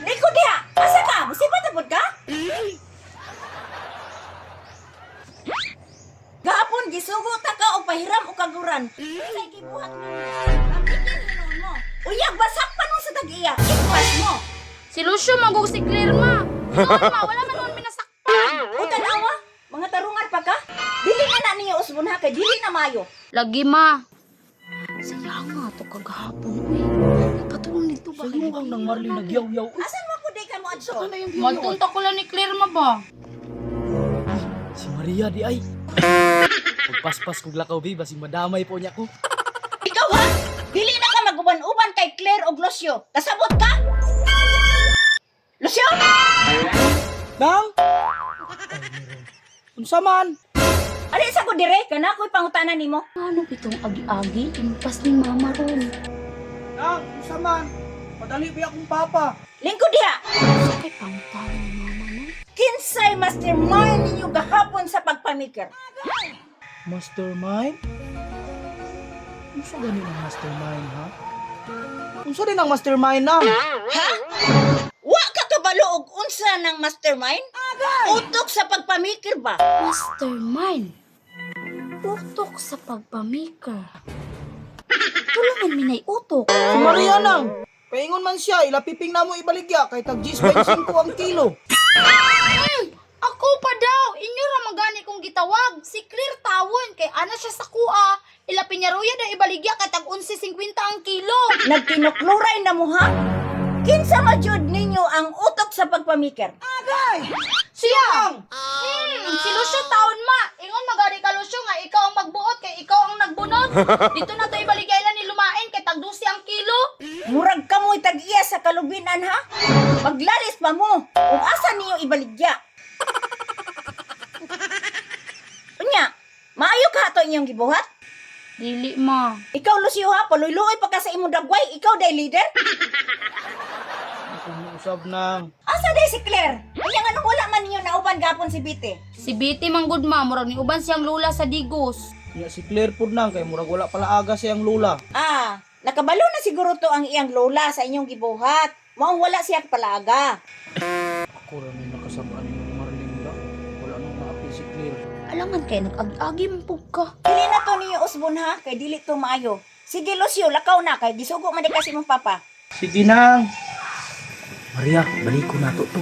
Liko diha! Asa ka? Musibat na pud ka? Gahapon gisugo ta ka og pahiram og kaguran. Unsay gibuhat nimo? Pamikir hinuon mo. Uyag basakpan mo sa tag-iya. Ipas mo. Si Lucio magug si Claire ma. Noon ma, wala man noon minasakpan. O tanawa, mga tarungan pa ka? Dili na na ninyo usbon ha kay dili na maayo. Lagi ma. Saya nga to kagahapon uy. Nagpatulong nito ba? Sa kang nang Marlene nagyaw-yaw. Asan mo po day ka mo adto? Magtunta ko lang ni Claire ma ba? Si Maria di ay. Pagpaspas kog lakaw bi basing madamay po niya ko. Ikaw ha? Dili na ka maguban-uban kay Claire og Lucio. Kasabot ka? Lucio? Nang? Ay, meron. Unsa man? Ali sa ko dire kana ko'y pangutana nimo. Ano bitong agi-agi? Impas ni mama ron. Nang, unsa man? Padali ba akong papa? Lingkod diha. Sa kay pangutana ni mama no? Kinsay mastermind ninyo gahapon sa pagpamikir? Mastermind? Unsa gani ang mastermind ha? Unsa din ang mastermind nang? Ha? Wa ka kabalo og unsa ng mastermind? Utok sa pagpamikir ba? Mastermind. Utok sa pagpamaker. Tulungan minay utok. Si Maria nang. Paingon man siya, ilapiping namo ibaligya kay tag 10.5 ang kilo. Ako pa daw, inyo ra magani kong gitawag. Si Claire tawon kay ana siya sa kuha. Ila pinyaruya daw ibaligya kay tag 11.50 ang kilo. Nagtinukluray na mo ha? Kinsa ma jud ninyo ang utok sa pagpamikir? Siya. Si Lucio taon ma. Ingon magani ka Lucio nga ikaw ang magbuot kay ikaw ang nagbunot. Dito na to ibaligya ila ni lumain kay tag 12 ang kilo. Murag kamoy tag-iya sa kalubinan ha? Maglalis pa mo. Ug asa ninyo ibaligya? Unya, maayo ka ato inyong gibuhat? Dili ma. Ikaw Lucio ha, paluyluoy pa ka sa imong dagway, ikaw day leader? Kung usab nang. Asa day si Claire? Unya nganong wala man ninyo nauban gapon si Bite? Si Betty manggod ma, murag ni uban siyang lula sa Digos. Nya si Claire pud nang kay murag wala pala aga siyang lula. Ah, nakabalo na siguro to ang iyang lola sa inyong gibuhat. Maong wala siya palaga. Ako ra may nakasabaan ni Marlene da. Wala nang naapil si Claire. Alangan kay nag-agi-agi man pud ka. Dili na to ninyo usbon ha, kay dili to maayo. Sige Lucio, lakaw na kay gisugo man di kasi mong papa. Sige nang. Maria, balik ko na to to.